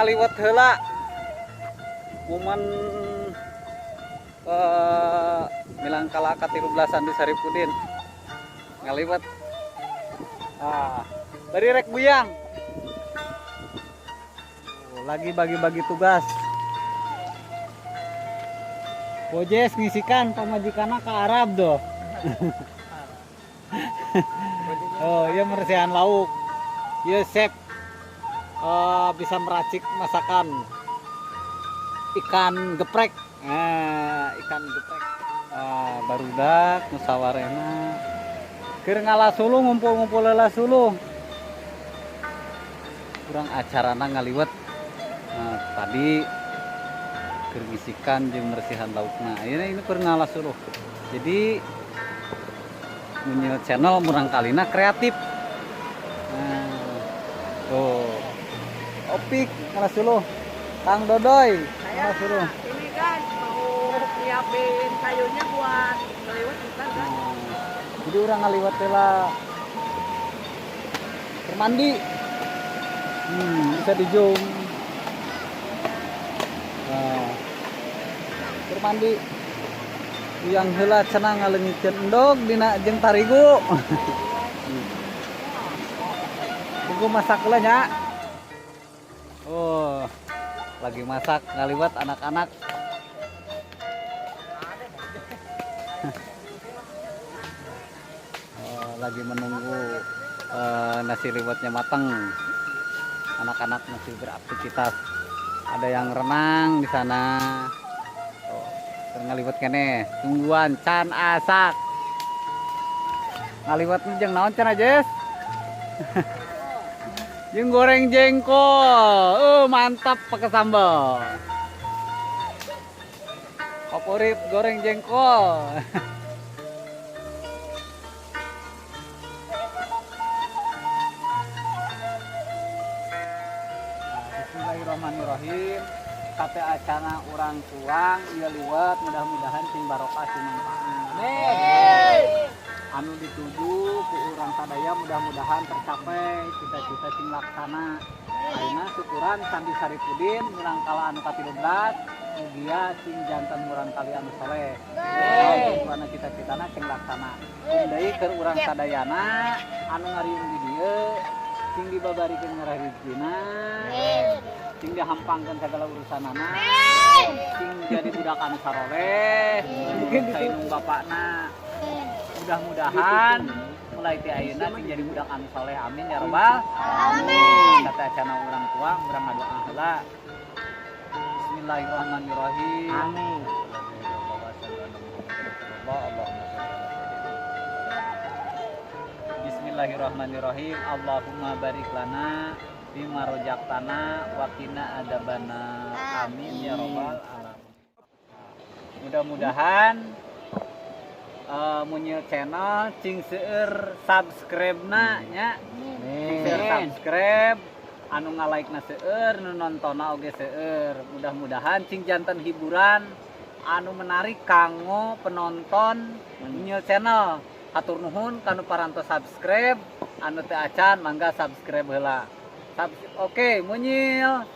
Ngaliwet heula momen milangkala ka-13 di Saripudin ngaliwet. Ah, bari rek buyang. Oh, lagi bagi-bagi tugas. Bojes ngisikan pamajikanna ke Arab doh. Oh, iya, meresihan lauk. Iya, chef. Bisa meracik masakan ikan geprek. Nah, ikan geprek. Ah, barudak nu sawarehna. Keur ngala suluh, ngumpul-ngumpul heula suluh. Kurang acarana ngaliwet. Nah, tadi keur ngisikan jeung meresihan laukna. Ini keur ngala suluh. Jadi Munyil Channel murangkalihna kreatif. Nah, tuh. Opik ngala suluh. Kang Dodoy Saya ngala suluh. Ini guys, mau nyiapin kayunya buat ngeliwet ntar, guys. Nah, jadi urang ngaliwet heula. Keur mandi. Bisa di zoom. Nah, keur mandi. Yang heula cenah ngaleungitkeun endog dina jeung tarigu. Tunggu masak heula nya. Oh, lagi masak ngaliwet anak-anak. Oh, lagi menunggu nasi liwetnya matang. Anak-anak masih beraktivitas. Ada yang renang di sana. Oh, keur ngaliwet keneh. Tungguan can asak. Ngaliwet jeung naon cenah, Jess? Jeung goreng jengkol. Mantap pakai sambal. Favorit goreng jengkol. Bismillahirrahmanirrahim. Kate acana urang tuang ieu liwet, mudah-mudahan sing barokah, sing manfaat. Amin. Anu dituju ku urang sadaya mudah-mudahan tercapai, cita-cita sing laksana. Ayeuna syukuran Sandi Saripudin murangkala anu ka-13, mugia sing janten murangkali anu soleh. Tujuanna cita-citana sing laksana. Deui keur urang sadayana anu ngariung di dieu sing dibabarikeun ngarah rezekina, sing dihampangkeun segala urusanana, sing jadi budak anu saroleh, mungkin sainung bapakna. Mudah-mudahan mulai ti ayeuna sing jadi budak anu soleh, amin ya robbal alamin. Kata acana urang tua, urang ngadoa heula. Bismillahirrahmanirrahim. Amin. Bismillahirrahmanirrahim. Allahumma barik lana bima rojaktana wa qina adzabannar. Amin ya robbal alamin. Mudah-mudahan Munyil Channel cing seueur subscribe-na nya. Cing seueur subscribe, anu nga-like na seueur, nu nontonna oge seueur. Mudah-mudahan cing janten hiburan anu menarik kanggo penonton Munyil Channel. Hatur nuhun kanu parantos subscribe, anu teu acan mangga subscribe heula. Oke, Munyil.